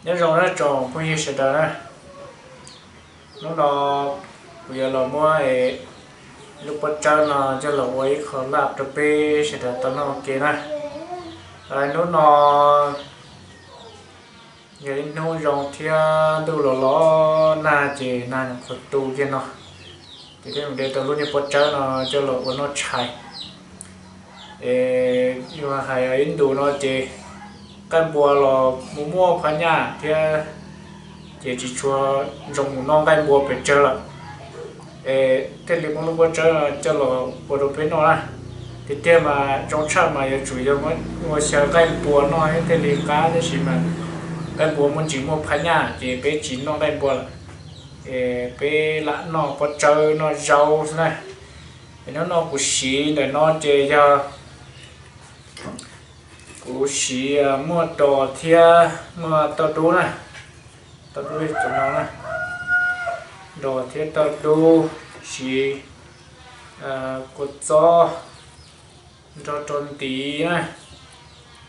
Nyob zoo na tsoom phooj ywg sawv daws na, hnub no kuv yuav los muab lub pob tsawb no coj los ua ib qho laj rau peb sawv daws tau noj ua ke na. Hnub no yog ib hnub zoo thiab ntuj los los nag ces nag nyuam qhuav tu kiag no, ces thiaj mus de tau lub niag pob tsawb no coj los ua noj tshais. Es yuav hais ib ntus no ces nqaij npua los muaj muaj phab nyaj thiab, ces tsis tshua zoo mus noj nqaij npua pes tsawg lawm. Es thiaj li muab lub pob tsawb no coj los ua rau peb noj na. Tiag tiag mas zoo tshaj mas yuav tsum yog ua xyaw nqaij npua noj thiaj li qab, tab sis mas nqaij npua muaj ntsis muaj phab nyaj ces peb tsis noj nqaij npua lawm. Es peb lam noj pob tsawb noj zaub xwb na. Es hnub no kuv siv ntawm no ces yog kuv siv muaj dos thiab muaj tauj dub na. Tauj dub cov no na, dos thiab tauj dub, siv kua txob nrog rau ntiv na,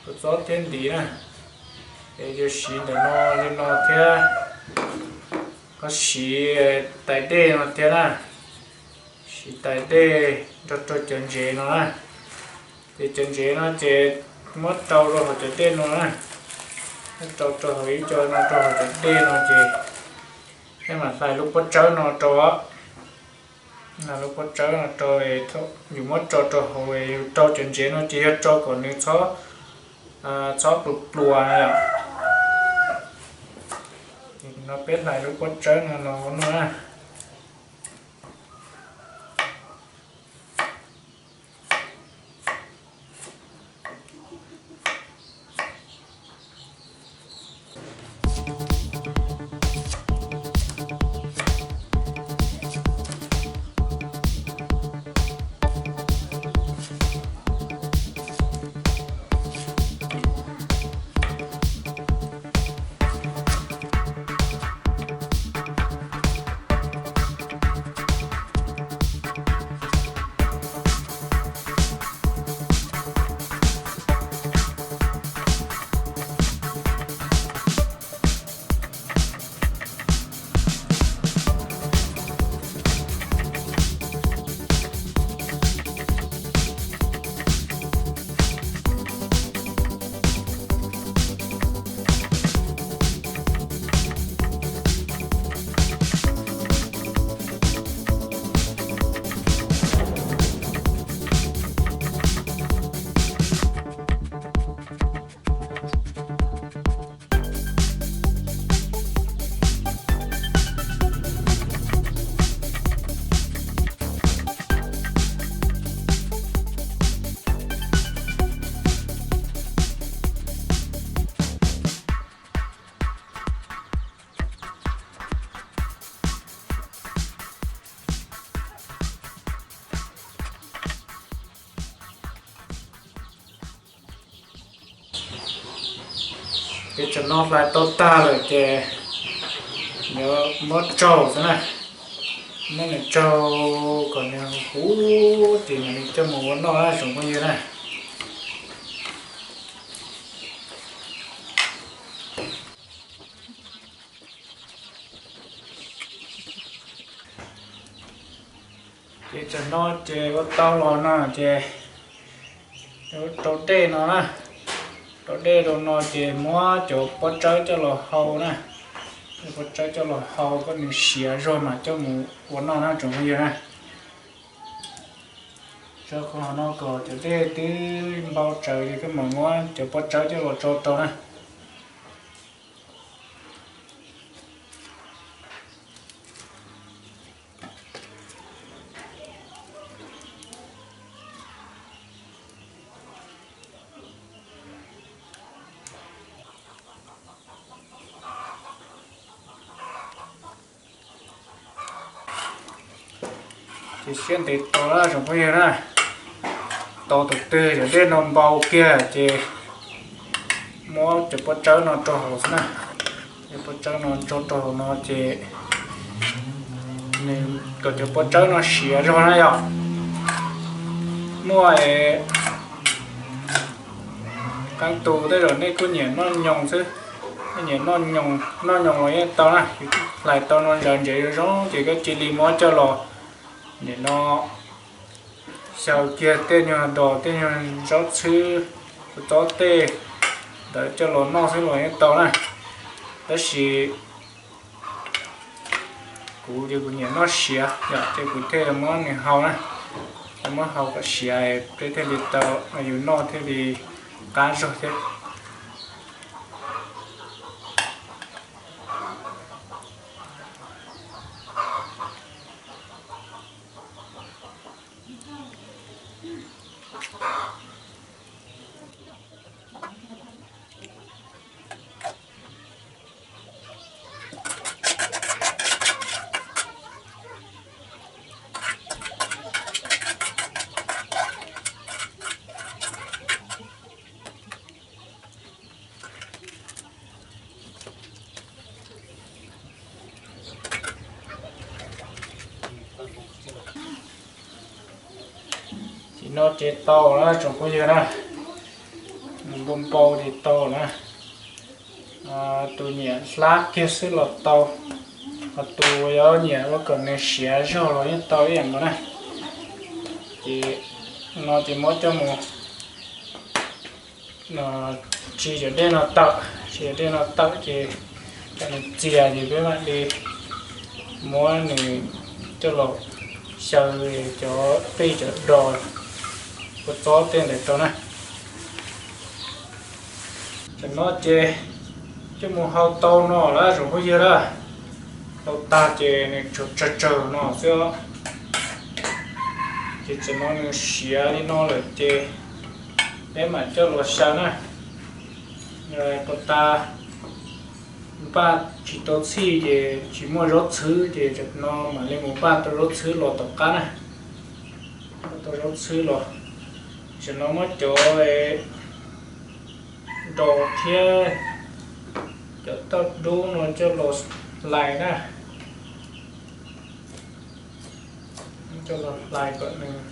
kua txob thiab ntiv na. Es yog siv ntawm no li no thiab, ho siv tais dej no thiab na, siv tais dej nrog rau cov ntsev no na. Ces cov ntsev no ces muab rau rau hauv cov dej no na, muab rau rau hauv ib co no rau hauv cov dej no ces peb mam hlais lub pob tsawb no rau. Hlais lub pob tsawb no rau, yus muab rau rau hauv, yus rau cov ntsev no ces yog rau kom nws txhob pluas pluas na yom. No peb hlais lub pob tsawb no los ua noj na. Ces tsam no hlais tau tag lawm ces yuav muab tsaug xwb na. Muab nws tsaug kom nws huv ces mam li coj mus ua noj na tsoom phooj ywg na. Ces tsam no ces ua tau los no ces rau dej no na. Rau dej rau no ces muab cov pob tsawb coj los hau na. Cov pob tsawb coj los hau kom nws siav zog mas coj mus ua noj na tsoom phooj ywg na. Rau qhov no kom cov dej twb npau tsawv ces koj mam muab cov pob tsawb coj los tso rau na. Ces siab ntev tos na tsoom phooj ywg na. Tos tus twg cov dej no npau kiag ces muab cov pob tsawb no rau hauv xwb na. Cov pob tsawb no tso rau hauv no ces nws kom cov pob tsawb no siav zog na yom. Muaj qee tus tej zaum nej kuj nyiam noj nyoos xwb, Nyiam noj nyoos los yeej tau na, hlais tau no ntsaws ntsev zoo zoo ces koj cia li muab coj los nim no xyaw kiag tej nyuag dos tej nyuag zaub txhwb, kua txob tej ntawd coj los noj xwb los yeej tau na. Tab sis kuv ces kuv nyiam noj siav yom, ces kuv thiaj muab nws hau na, muab hau kom siav peb thiaj li tau, yus noj thiaj li qab zog thiab. Ces no ces tau na tsoom phooj ywg na, npau npau ces tau na. Tus nyiam hlab kiag xwb los tau, ho tus yuav nyiam ua kom nws siav zog los yeej tau ib yam nkaus na. Ces no ces muab coj mus tsis cov dej no tawm, tsis cov dej no tawm ces kom nws txias ces peb mam li muab nws coj los xyaw cov qij cov dos, kua txob tej ntawd rau na. Tam no ces coj mus hau tau no lawm tsoom phooj ywg na. Hau tag ces nws tshuav tsawg tsawg no xwb os. Ces tam no nws siav li no lawm ces peb mam coj los xyaw na. Puas tas npaj tsis tau txhij ces tsis muaj zaub txhwb ces tam no mam li mus npaj tau zaub txhwb los tom qab na. Npaj tau zaub txhwb los, tam no muab cov dos thiab cov tauj dub no coj los hlais na. Coj los hlais kom nws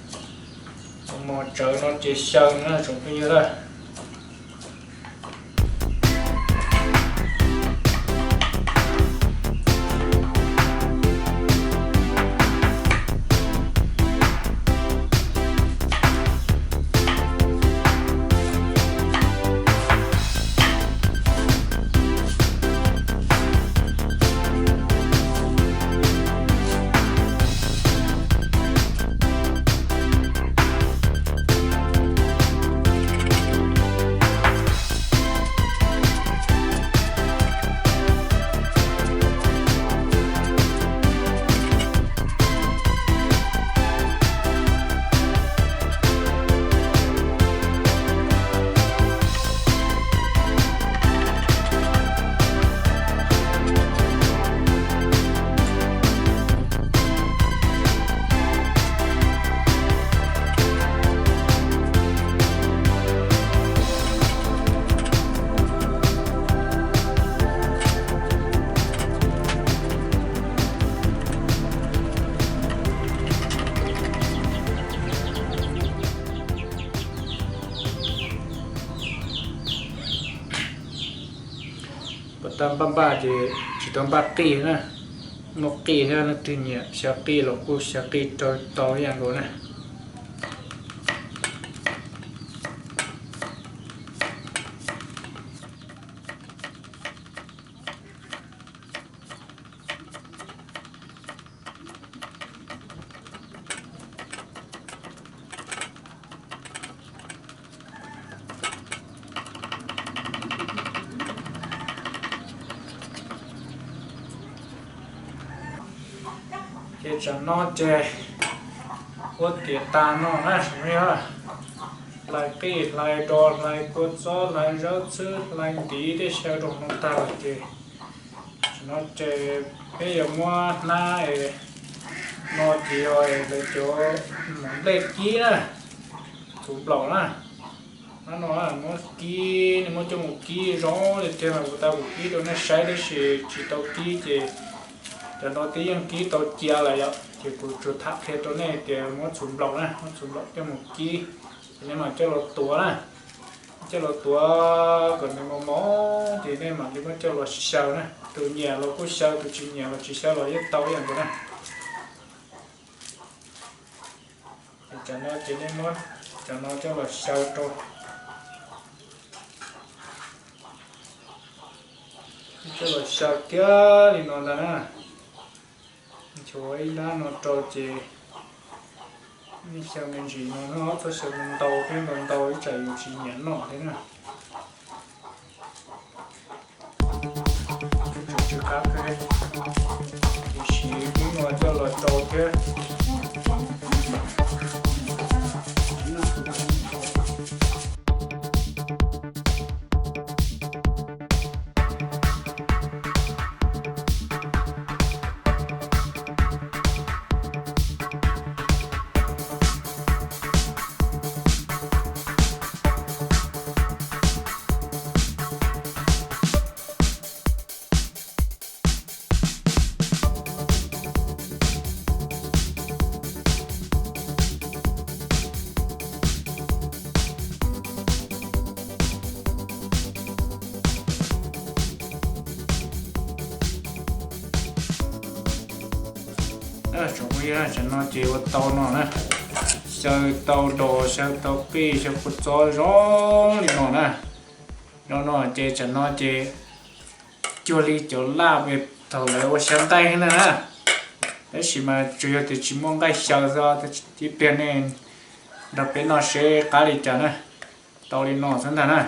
mos mos tsawv no ces xyaw na tsoom phooj ywg na. Puas tau npaj npaj ces tsis tau npaj qij na. Muaj qij thiab leej twg nyiam xyaw qij los kuj xyaw qij rau tau ib yam nkaus na. Ces tsam no ces ua tiav tas no na, hlais qij hlais dos hlais kua txob hlais zaub txhwb hlais ntiv tej xyaw rau no tag lawm ces tsam no ces peb yuav muab hnab no ces yog lawv cov nplej kib na, txhuv nplaum na. Hnab no muab kib, muab coj mus kib zoo li tiag mas kuv tau kuv kib rau nej saib tab sis tsis tau kib ces cov no twb yeej kib tau cia lawm yom, ces kuv tsuas tham qhia rau nej tias muab txhuv nplaum na, muab txhuv nplaum coj mus kib, ces nej mam coj los tuav na, coj los tuav kom nws mos mos Ces nej mam li muab coj los xyaw na, tus nyiam los kuj xyaw, tus tsis nyiam los tsis xyaw los yeej tau ib yam nkaus na. Ces cov no ces nej muab cov no coj los xyaw rau, coj los xyaw kiag li no ntag na. Nchuav ib nrab no rau ces nej xyaw me ntsis no na, txhob xyaw ntau ntau thiab, ntau ntau ib tsam yus tsis nyiam noj thiab na. Tseem tsis qab kawg, tiam sis muab no coj los rau thiab. Tsoom phooj ywg, tam no ces ua tau no na, xyaw tau dos, xyaw tau qij, xyaw kua txob zoo li no na. Zoo no ces tam no ces cuag li cov laj thaum lawv ua xyaw nqaij na na. Tab sis mas tsuas yog tias tsis muaj nqaij xyaw xwb, ib pliag nej nrog peb noj seb qab li cas na. Tau li no xwb ntag na.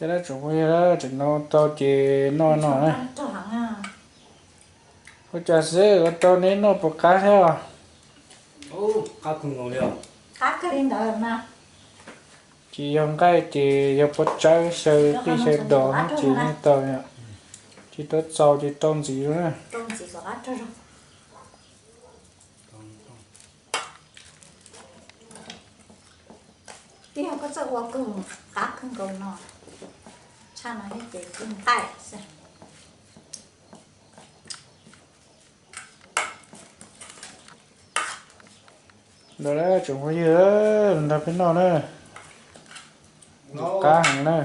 Ces tsoom phooj ywg, tam no tau ces noj no na. Ua cas xwb, ua tau neb noj puas qab thiab? Ces yog nqaij ces yog pob tsawb xyaw qij xyaw dos ces yeej tau yom. Tsis tau txaus ces rau ntxiv na. Twb yog koj txawj ua kawg, qab kawg nkaus no, tshaj no thiab ces kawg nqaij xwb. Ntawd tsoom phooj ywg, nrog peb noj na, qab heev na.